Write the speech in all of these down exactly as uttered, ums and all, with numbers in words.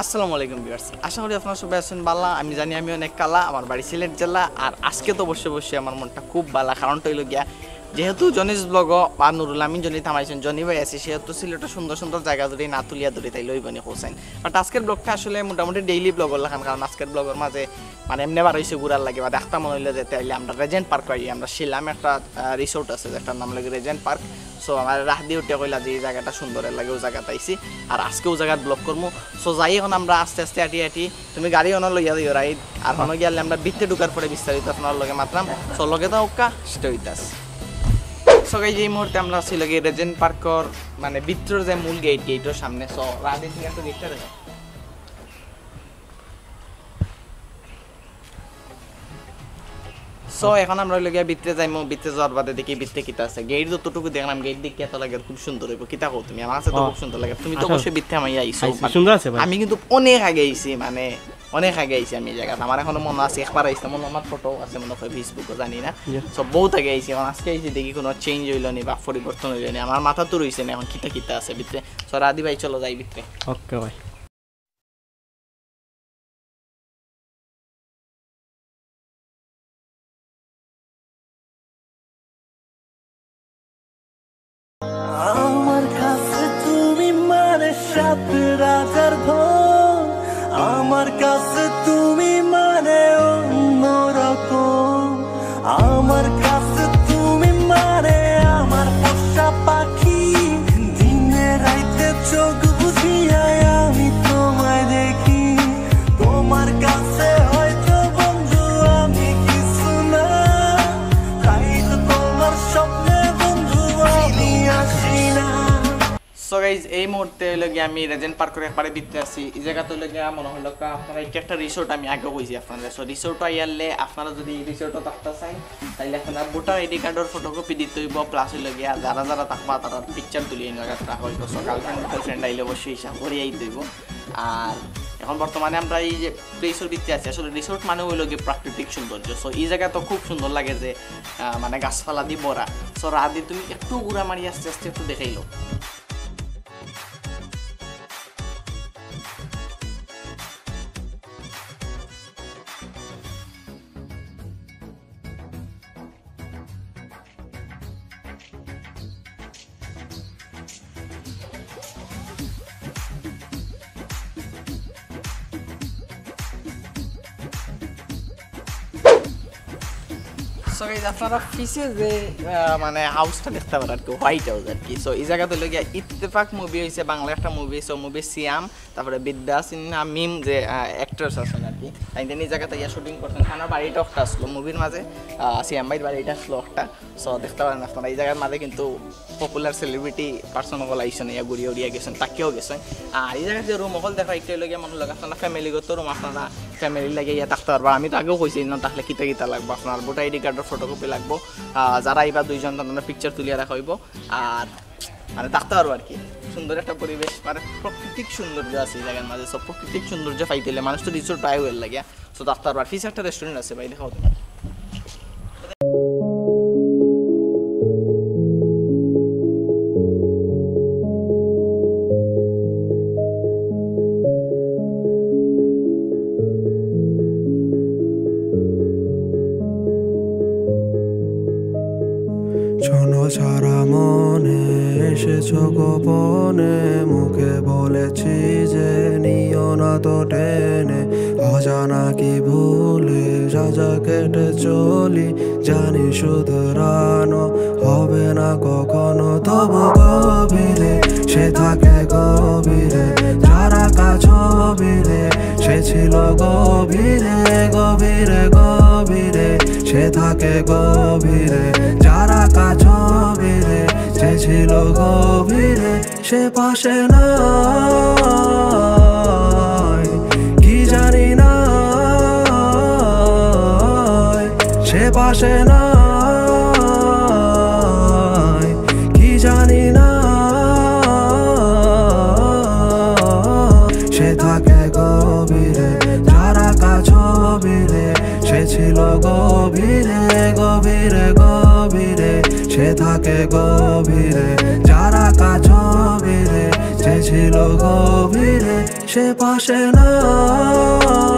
আসসালামু আলাইকুম ভিউয়ার্স, আশা করি আপনারা সবাই আছেন ভালা। আমি জানি আমি অনেক কালা, আমার বাড়ি সিলেট জেলা। আর আজকে তো অবশ্যই অবশ্যই আমার মনটা খুব ভালা, কারণটা হইল গিয়া, যেহেতু জনিস ব্লগও বা নুরুল আমিন জনি থামাইছেন, জনি ভাই আছি, সেহেতু সিলেটের সুন্দর সুন্দর জায়গা যদি না তুলিয়া ধরি তাইলে হইব নি হোসেন। বাট আজকের ব্লগটা আসলে মোটামুটি ডেইলি ব্লগর লাখান, কারণ আজকের ব্লগর মাঝে মানে এমনি বার হইছে ঘুরার লাগে, বা দেখতা মনে হইলো যে তাইলে আমরা রেজেন্ট পার্ক পাই, আমরা শিলামে একটা রিসোর্ট আছে যেটার নাম লাগে রেজেন্ট পার্ক। সো আমার রাহ দিয়ে উঠে কইলা যে এই জায়গাটা সুন্দর, এর লাগে ও জায়গাতে আইছি। আর আজকে ও জায়গার ব্লগ করমু। সো যাই এখন আমরা আস্তে আস্তে আটি আটি, তুমি গাড়ি অনো লইয়া দিও রাইড, আর হনো গিয়ালে আমরা ভিতরে ঢুকার পরে বিস্তারিত আপনার লগে মাতরাম। সো লগে তো ওকা সেটা হইতাস। সো গাইজ, এই মুহূর্তে আমরা আছি লগে রেজেন্ট পার্কর মানে ভিতরের যে মূল গেট, গেটর সামনে। সো রাধে ঠিক আছে, গেটটা দেখো। সো এখন আমরা লগে ভিতরে যাইমু, ভিতরে যাওয়ার বাদে দেখি ভিতরে কিতা আছে। গেট যতটুকু দেখলাম, গেট দেখি এত লাগে খুব সুন্দর হইব। কিতা কও তুমি? আমার কাছে তো ও। খুব সুন্দর লাগে। তুমি তো আচ্ছা। অবশ্যই ভিতরে আমি আইছো। আইছি, মানে সুন্দর আছে ভাই। আমি কিন্তু অনেক আগে আইছি, মানে অনেক আগে আইছি আমি এই জায়গাতে। আমার এখনো মনে আছে, একবার আইছিলাম, মনে আমার ফটো আছে মনে হয় ফেসবুকও, জানি না। জি। সো বহুত আগে আইছি, এখন আজকে আইছি দেখি কোনো চেঞ্জ হইলো নি বা পরিবর্তন হইলো নি, আমার মাথা তো রইছে না এখন কিতা কিতা আছে ভিতরে। সো রাধি ভাই, চলো যাই ভিতরে। ওকে ভাই। আমার কাছে তুমি মানে সাত রাজার ধন, আমার কাছে তুমি মানে অন্যরকম। আমার কাছে তুমি মানে আমার পোষা পাখি, দিনে রাইতে চোখ বুজিয়া আমি তোমায় দেখি। তোমার কাছে হয়তো বন্ধু আমি কিছু না, তাই তো তোমার স্বপ্নে বন্ধু আমি আসি না। সো গাইজ, এই মুহূর্তে হইলো গিয়া আমি রেজেন্ট পার্কর একবারে ভিতরে আছি। এই জায়গাত হইলো গিয়া মনে হইলো কা-, আপনারা একটা, একটা রিসোর্ট আমি আগে কইছি আপনারা। সো রিসোর্ট আইয়ারলে আপনারা যদি এই রিসোর্টও থাকতে চান, তাইলে আপনারা ভোটার আইডি কার্ডর ফটোকপি দিতে হইব, প্লাস হইলো গিয়া যারা যারা থাকবা তারা পিকচার তুলিয়া এই জায়গাত রাখা হইব। সো গার্লফ্রেন্ড বয়ফ্রেন্ড আইলে অবশ্যই হিসাব করিয়া আইতে হইব। আর এখন বর্তমানে আমরা এই যে প্লেসর ভিতরে আছি, আসলে রিসোর্ট মানে হইলো গিয়া প্রাকৃতিক সৌন্দর্য। সো এই জায়গা তো খুব সুন্দর লাগে যে আহ, মানে গাছপালা দি ভরা। সো রাধি তুমি একটু ঘুরা মারি আস্তে আস্তে একটু দেখাইলো। সো গাইজ, আপনারা পিছে যে আহ, মানে হাউসটা দেখতে পারেন আর কি, হোয়াইট হাউস আর কি। সো এই জায়গাতে হইলো গিয়া ইত্তেফাক মুভি হইছে, বাংলা একটা মুভি। সো মুভি সিয়াম, তারপরে বিদ্যা সিনহা মিম যে অ্যাক্ট্রেস আছেন আর কি, তাই এই জায়গাতে ইয়া শুটিং করছেন। তার বাড়িটা একটা আসলো মুভির মাঝে, আহ, সিয়াম ভাইর বাড়িটা আসলো একটা। সো দেখতে পারেন আপনারা এই জায়গার মাঝে কিন্তু পপুলার সেলিব্রিটি পার্সন অকল আইসেন, ইয়া ঘুরিয়া উড়িয়া গেছেন, থাকিও গেছেন। আর এই জায়গার যে রুম অকল দেখা, একটা হইলো গিয়া মনে লাগে আপনারা ফ্যামিলিগত রুম, আপনারা ফ্যামিলি লাগে ইয়া থাকতে পারবা। আমি তো আগেও কইছি না থাকলে কিতা কিতা লাগবো, আপনার ভোটার আইডি কার্ডর ফটোকপি লাগবো। আহ, যারা আইবা দুইজন তারা পিকচার তুলিয়া রাখা হইব। আর মানে থাকতে পারবো আর কি। সুন্দর একটা পরিবেশ, মানে প্রাকৃতিক সৌন্দর্য আছে এই জায়গার মাঝে। সব প্রাকৃতিক সৌন্দর্য পাইতে হইলে মানুষ তো রিসোর্ট পায় হইল লাগে। সো থাকতে পারবো। আর পিছে একটা রেস্টুরেন্ট আছে ভাই, দেখাও তুমি। শোনো সারা মনে, এসেছো গোপনে, মুখে বলেছি যে নিও না তো টেনে। অজানা কি ভুলে সাজা কেটে চলি, জানি শুধরানো হবে না কখনো। তবু গভীরে সে থাকে গভীরে, যারা কাছ গভীরে সে ছিল গভীরে, গভীরে, গভীরে সে থাকে গভীরে, যারা কাছ গভীরে সে ছিল গভীরে। সে পাশে নাই, কি জানি না, সে পাশে নাই, কি জানি না। সে থাকে গভীরে, যারা কাছ গভীরে, সে ছিল গভীরে, গভীরে, গভীরে। সে থাকে গভীরে, যারা কাছ গভীরে, সে ছিল গভীরে। সে পাশে নাই,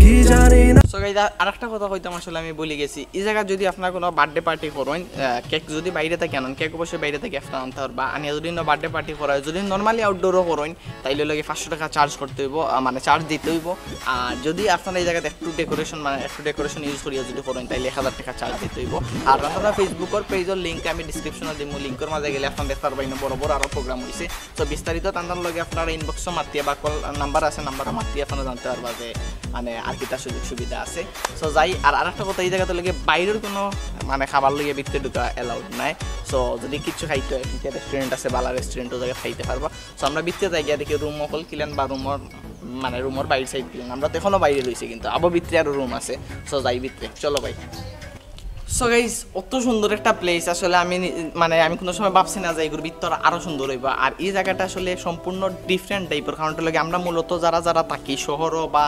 কি জানি না। সো গাইস, আর একটা কথা কইতাম, আসলে আমি ভুলি গেছি। এই জায়গা যদি আপনারা কোনো বার্থডে পার্টি করইন, কেক যদি বাইরে থাকি আনইন, কেক অবশ্যই বাইরে থাকি আপনারা আনতে পারবা। আনিয়া যদি বার্থডে পার্টি করা হয়, যদি নর্মালি আউটডোরও করইন, তাইলে লাগে পাঁচশো টাকা চার্জ করতে হইব, আহ, মানে চার্জ দিতে হইব। আর যদি আপনারা এই জায়গাতে একটু ডেকোরেশন, মানে একটু ডেকোরেশন ইউজ করিয়া যদি করইন, তাইলে এক হাজার টাকা চার্জ দিতে হইব। আর আপনারা ফেসবুকর পেজর লিংক আমি ডিসক্রিপশনে দিব, লিংকর মাঝে গেলে আপনারা দেখতে পারবেন, বড় বড় আরও প্রোগ্রাম হইছে। তো বিস্তারিত তান্তার লগে আপনারা ইনবক্সও মাতিয়া বা কল নাম্বার আছে, নাম্বারও মাতিয়া আপনারা জানতে পারবা যে মানে আর কিতা সুযোগ সুবিধা আছে। সো যাই, আর আরেকটা কথা, এই জায়গাতে লগে বাইরের কোনো মানে খাবার লইয়া ভিতরে ঢুকা অ্যালাউড নাই। সো যদি কিছু খাইতে হয়, ভিতরে রেস্টুরেন্ট আছে, ভালো রেস্টুরেন্টও জায়গা খাইতে পারবা। সো আমরা ভিতরে যাই গিয়া দেখি রুম অকল কিলান বা রুমর মানে রুমর বাইরে সাইড কিলান। আমরা তো এখনো বাইরে রইছি, কিন্তু আবো ভিতরে আরো রুম আছে। সো যাই ভিতরে, চলো ভাই। সো গাইস, অত সুন্দর একটা প্লেস আসলে আমি নি-, মানে আমি কোনো সময় ভাবছি না যে এগুর ভিতর আরো সুন্দর হইবা। আর এই জায়গাটা আসলে সম্পূর্ণ ডিফারেন্ট টাইপের, কারণ হলো কি আমরা মূলত যারা যারা থাকি শহরও বা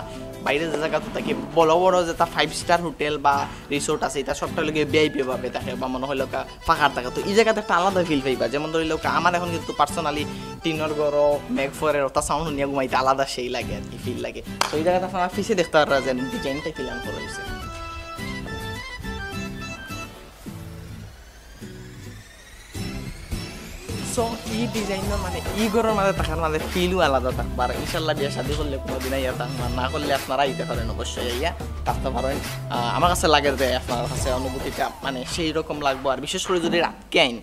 বাইরে যে জায়গাতে থাকি, বড় বড় যেটা ফাইভ স্টার হোটেল বা রিসোর্ট আছে, এটা সবটা লগে ভিআইপি ভাবে থাকে বা মনে হইলো কা-, ফাঁকার থাকে। তো এই জায়গাতে একটা আলাদা ফিল পাইবা। যেমন ধরি লোক আমার এখন কিন্তু পার্সোনালি টিনর ঘরও মেঘ ফরের ওটা সাউন্ড শুনিয়া ঘুমাইতে আলাদা সেই লাগে আর কি, ফিল লাগে। তো এই জায়গাতে আপনারা পিছে দেখতে পাররা যে ডিজাইনটা কিলান করা হয়েছে। সো এই ডিজাইনটা মানে এই ঘরের মাঝে থাকার মাঝে ফিলও আলাদা থাকবো। আর ইনশাল্লাহ বিয়া শাদী করলে কোনোদিন আইয়া থাকবো, না করলে আপনারা আইতে পারেন, অবশ্যই আইয়া থাকতে পারেন। আহ, আমার কাছে লাগে যে আপনার কাছে অনুভূতিটা মানে সেই রকম লাগবো। আর বিশেষ করে যদি রাতকে আইন,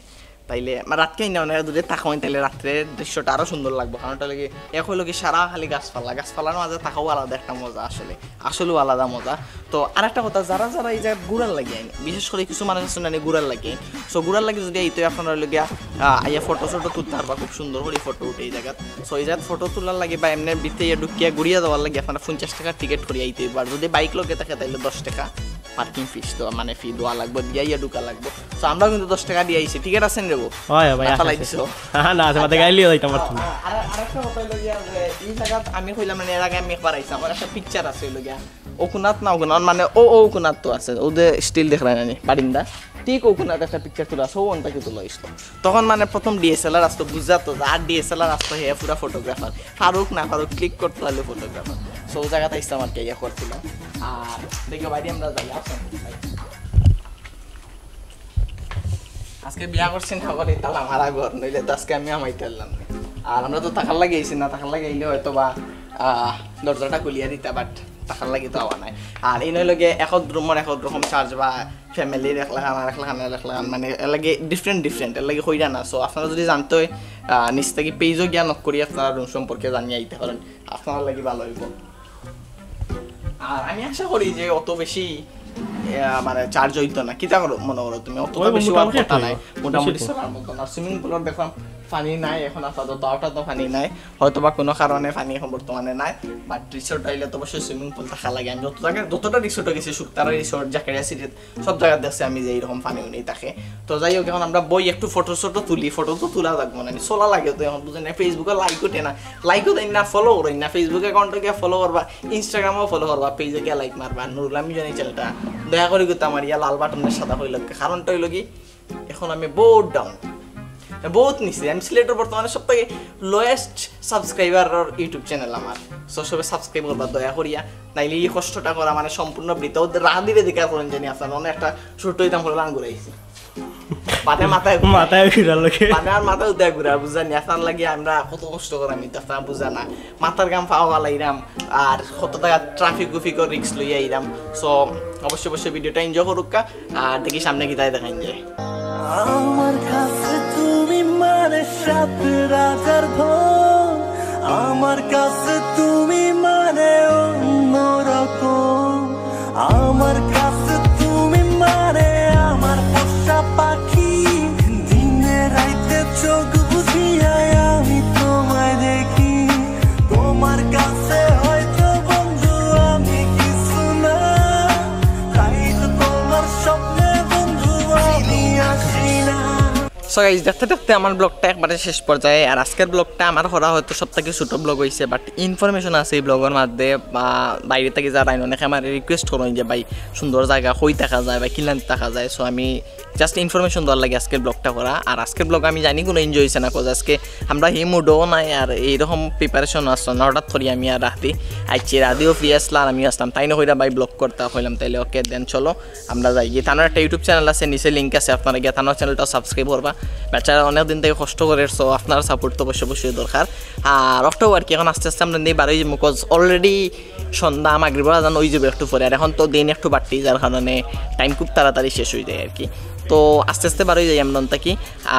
তাইলে মানে রাতকে আইন না, মানে যদি থাকইন, তাইলে রাত্রের দৃশ্যটা আরো সুন্দর লাগবো। কারণটা লাগে এক হইলো কি সারা খালি গাছপালা, গাছপালার মাঝে থাকাও আলাদা একটা মজা আসলে। আসলেও আলাদা মজা। তো আর একটা কথা, যারা যারা এই জায়গাত ঘুরার লাগি আইন, বিশেষ করে কিছু মানুষ আছে না, ঘুরার লাগি আইন। সো ঘুরার লাগি যদি এই তো আপনারা লগে আইয়া ফটো শটো তুলতে পারবা, খুব সুন্দর করে ফটো উঠে এই জায়গাত। সো এই জায়গাত ফটো তোলার লাগি বা এমনি ভিতরে ইয়া ঢুকিয়া ঘুরিয়া যাওয়ার লাগি আপনারা পঞ্চাশ টাকা টিকিট করিয়া আইতে হইব। আর যদি বাইক লগে থাকে তাহলে দশ টাকা পার্কিং ফিস দেওয়া, মানে ফি দেওয়া লাগবো, দিয়া ইয়া ঢুকা লাগবো। তো আমরাও কিন্তু দশ টাকা দিয়া আইছি, টিকিট আছে নি রে বউ? হয়, হয়, ভাই, না, আছে, ফালাই আছে। দিছো। হ্যাঁ, না, আছে, বাদে গাইলিও যাইতাম পারতাম না। আর, আর একটা কথা হইলো গিয়া যে এই জায়গাত আমি কইলাম না, এর আগে আমি একবার আইছি, আমার একটা পিকচার আছে হইলো গিয়া অকুনাত না অকুনাত, মানে ও, ও অকুনাত তো আছে, ও যে স্টিল দেখরা নানি, বারিন্দা, ঠিক অকুনাত একটা পিকচার তোলা আছে, ও অনটা কি তোলা হইছিল। তখন মানে প্রথম ডিএসএলআর আসতো, বুঝাতো যে আর ডিএসএলআর আসতো, হে পুরা ফটোগ্রাফার, ফারুক না ফারুক ক্লিক করতে পারলে ফটোগ্রাফার। সো ও জায়গাতে আসতাম আর কি, ইয়া করছিলাম। আর দেখো বাইরে আমরা যাই, আসুন। আজকে বিয়া করছি না বলে তালা মারা ঘর, নইলে তো আজকে আমি আমাই পারলাম না। আর আমরা তো থাকার লাগি আইছি না, থাকার লাগি আইলে হয়তো বা, আহ, দরজাটা খুলিয়া দিতা, বাট থাকার লাগি তো আওয়া নাই। আর এই নইলে গিয়ে এক রুমর এক রকম চার্জ বা ফ্যামিলির এক লাখান আর এক লাখান আর এক লাখান, মানে এর লাগি ডিফারেন্ট ডিফারেন্ট, এর লাগি কইরা না। সো আপনারা যদি জানতে হয়, আহ, নিচ থেকে পেজও গিয়া নক করি আপনারা রুম সম্পর্কে জানিয়ে আইতে পারেন, আপনার লাগি ভালো হইব। আর আমি আশা করি যে অত বেশি, আহ, মানে চার্জ হইতো না। কিতা করো মনে করো তুমি? অত তো ওই বেশি মোটামুটি ওয়ার্ক একটা নাই, নাই, মোটামুটি বেশি তো। চলার মতন। আর সুইমিং পুলর দেখলাম পানি নাই এখন আপাতত, আউটার তো পানি নাই, হয়তো বা কোনো কারণে পানি এখন বর্তমানে নাই। বাট রিসোর্ট আইলে তো অবশ্যই সুইমিং পুল থাকা লাগে। আমি যত জায়গায়, যতটা রিসোর্টে গেছি, শুক্তারা রিসোর্ট, জাকারিয়া সিটির সব জায়গাত দেখছি আমি যে এইরকম পানি উনি থাকে। তো যাই হোক, এখন আমরা বই একটু ফটো শটো তুলি, ফটো তো তোলা লাগবো না, চলা লাগে তো এখন বুঝেন না, ফেসবুকে লাইক উঠে না, লাইকও দেন না, ফলো করেন না, ফেসবুক অ্যাকাউন্টে গিয়ে ফলো করবা, ইনস্টাগ্রামেও ফলো করবা, পেজে গিয়ে লাইক মারবা, নুরুল আমিন জনি চ্যানেলটা দয়া করে কিন্তু আমার ইয়া লাল বাটনের সাদা হইল, কারণটা হইলো কি এখন আমি বহুত ডাউন, বহুত নিচে, আমি সিলেটের বর্তমানে সব থেকে লোয়েস্ট সাবস্ক্রাইবার ইউটিউব চ্যানেল আমার। সো সবে সাবস্ক্রাইব করবা দয়া করিয়া, নাইলে এই কষ্টটা করা মানে সম্পূর্ণ বৃথা। ওদের রাহ দিবে দেখা করেন জানি আপনার অনেক একটা ছোট হইতাম করে রান ঘুরাইছি। বাদে মাথায় ঘুরে। মাথায় ঘুরার লোকে। বাদে আর মাথায় উদয় ঘুরে, বুঝলেন? আপনার লাগি আমরা কত কষ্ট করাম, এটা আপনারা বুঝা না। মাথার গাম পাওয়া ফালাইরাম, আর কত টাকা ট্রাফিক উফিকর রিস্ক লইয়া আইরাম। সো অবশ্যই অবশ্যই ভিডিওটা এনজয় করুক্কা, আর দেখি সামনে কিতায় দেখাইন যায়। আমার কাছে তুমি মানে সাত রাজার ধন, আমার কাছে তুমি মানে অন্যরকম, আমার কাছে তুমি মানে আমার পোষা পাখি। দিনে রাইতে চোখ বুজিয়া আমি তোমায় দেখি। তোমার কাছে হয়তো বন্ধু আমি কিছু না, তাই তো তোমার স্বপ্নে বন্ধু আমি আসি না। সো গাইজ, দেখতে দেখতে আমার ব্লগটা একবারে শেষ পর্যায়ে। আর আজকের ব্লগটা আমার করা হয়তো সব থাকি ছোটো ব্লগ হইছে, বাট ইনফরমেশন আছে এই ব্লগর মধ্যে। বা বাইরে থাকি যারা আইন, অনেকে আমার রিকোয়েস্ট করইন যে ভাই, সুন্দর জাগা কই থাকা যায় বা কিলান থাকা যায়। সো আমি জাস্ট ইনফরমেশন দেওয়ার লাগি আজকের ব্লগটা করা। আর আজকের ব্লগ আমি জানি কুনু এনজয় হইছে না, কজ আজকে আমরা হি মুডও নাই, আর এইরকম প্রিপারেশন আসলো না। হঠাৎ করি আমি আর রাহদি আইছি, রাহদিও ফ্রি আসলা আর আমিও আসলাম। তাইন কইরা ভাই ব্লগ করতা, কইলাম তাইলে ওকে, দেন চলো আমরা যাইগি। তানর একটা ইউটিউব চ্যানেল আছে, নিচে লিংক আছে, আপনারা গিয়া তানর চ্যানেলটা সাবস্ক্রাইব করবা। বেচারা অনেক দিন থাকি কষ্ট করের, সো আপনার সাপোর্ট তো অবশ্যই অবশ্যই দরকার। আর অক্টোবর কি এখন আস্তে আস্তে আমরা নিয়ে বারোই যাইমু, কজ অলরেডি সন্ধ্যা, মাগরিবর আজান হই যাইবো একটু পরে। আর এখন তো দিন একটু বাড়তি, যার কারণে টাইম খুব তাড়াতাড়ি শেষ হই যায় আর কি। তো আস্তে আস্তে বারোই যাই আমরা থাকি,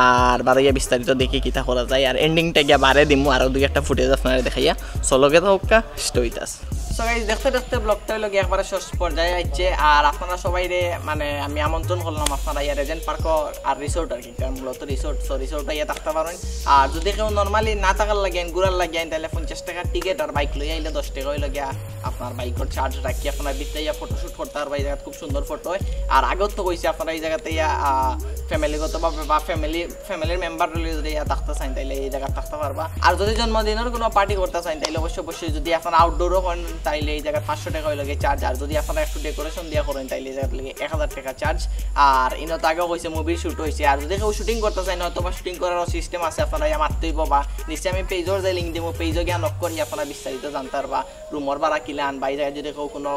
আর বারোইয়া বিস্তারিত দেখি কিতা করা যায়। আর এন্ডিংটা গিয়া বারে দিমু, আরও দুই একটা ফুটেজ আপনারা দেখাইয়া। সো লগে থাকা, stay with us. So guys, দেখতে দেখতে ব্লগটা হইলো গিয়া একবারে শেষ পর্যায়ে আইছে। আর আপনারা সবাইরে মানে আমি আমন্ত্রণ করলাম আপনারা ইয়া রেজেন্ট পার্ক আর রিসোর্ট আর কি, কারণ মূলত রিসোর্ট। সো রিসোর্ট আইয়া থাকতে পারেন। আর যদি কেউ নর্মালি না থাকার লাগি আইন, ঘুরার লাগি আইন, তাহলে পঞ্চাশ টাকার টিকিট আর বাইক লইয়া আইলে দশ টাকা হইলো গিয়া আপনার বাইকর চার্জ রাখি আপনারা ভিতরে ইয়া ফটোশ্যুট করতে পারবা। এই জায়গাত খুব সুন্দর ফটো হয়। আর আগেও তো কইছি আপনারা এই জায়গাতে ইয়া ফ্যামিলিগতভাবে বা ফ্যামিলি ফ্যামিলির মেম্বার লইয়া যদি ইয়া থাকতে চাইন, তাইলে এই জায়গাত থাকতে পারবা। আর যদি জন্মদিনের কোনো পার্টি করতে চাইন, তাইলে অবশ্যই অবশ্যই যদি আপনারা আউটডোরও করেন, তাইলে এই জায়গাত পাঁচশো টাকা হইলো গিয়া চার্জ। আর যদি আপনারা একটু ডেকোরেশন দিয়া করেন, তাইলে এই জায়গাত লাগে এক হাজার টাকা চার্জ। আর ইনো তো আগেও কইছে মুভির শ্যুট হইছে। আর যদি কেউ শুটিং করতে চাইন, হয়তো বা শুটিং করারও সিস্টেম আছে, আপনারা ইয়া মাততে হইব বা নিচে আমি পেজর যে লিংক দিব, পেজও গিয়া নক করি আপনারা বিস্তারিত জানতে পারবা। রুমর ভাড়া কিলান বা এই জায়গায় যদি কেউ কোনো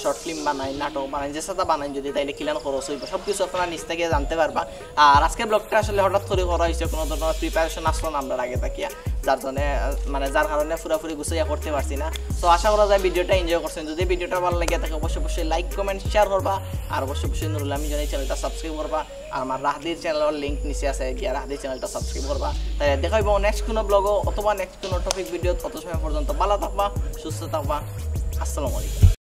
শর্ট ফিল্ম বানাই, নাটক বানাই, যে সাদা বানাই যদি, তাইলে কিলান খরচ হইব, সব কিছু আপনারা নিচ থেকে জানতে পারবা। আর আজকে ব্লগটা আসলে হঠাৎ করে করা হয়েছে, কোনো ধরনের প্রিপারেশন আসলো না আমরা আগে থাকিয়া, যার জন্য আহ, মানে যার কারণে পুরোপুরি গুছাইয়া করতে পারছি না। তো আশা করা যায় ভিডিওটা এনজয় করছেন। যদি ভিডিওটা ভালো লাগে থাকে অবশ্যই অবশ্যই লাইক, কমেন্ট, শেয়ার করবা। আর অবশ্যই অবশ্যই নুরুল আমিন জনি চ্যানেলটা সাবস্ক্রাইব করবা। আর আমার রাহদির চ্যানেলের লিংক নিচে আছে, গিয়া রাহদির চ্যানেলটা সাবস্ক্রাইব করবা। তাই দেখা হইব নেক্সট কোনো ব্লগও অথবা নেক্সট কোনো টপিক ভিডিও। তত সময় পর্যন্ত ভালো থাকবা, সুস্থ থাকবা। আসসালামু আলাইকুম।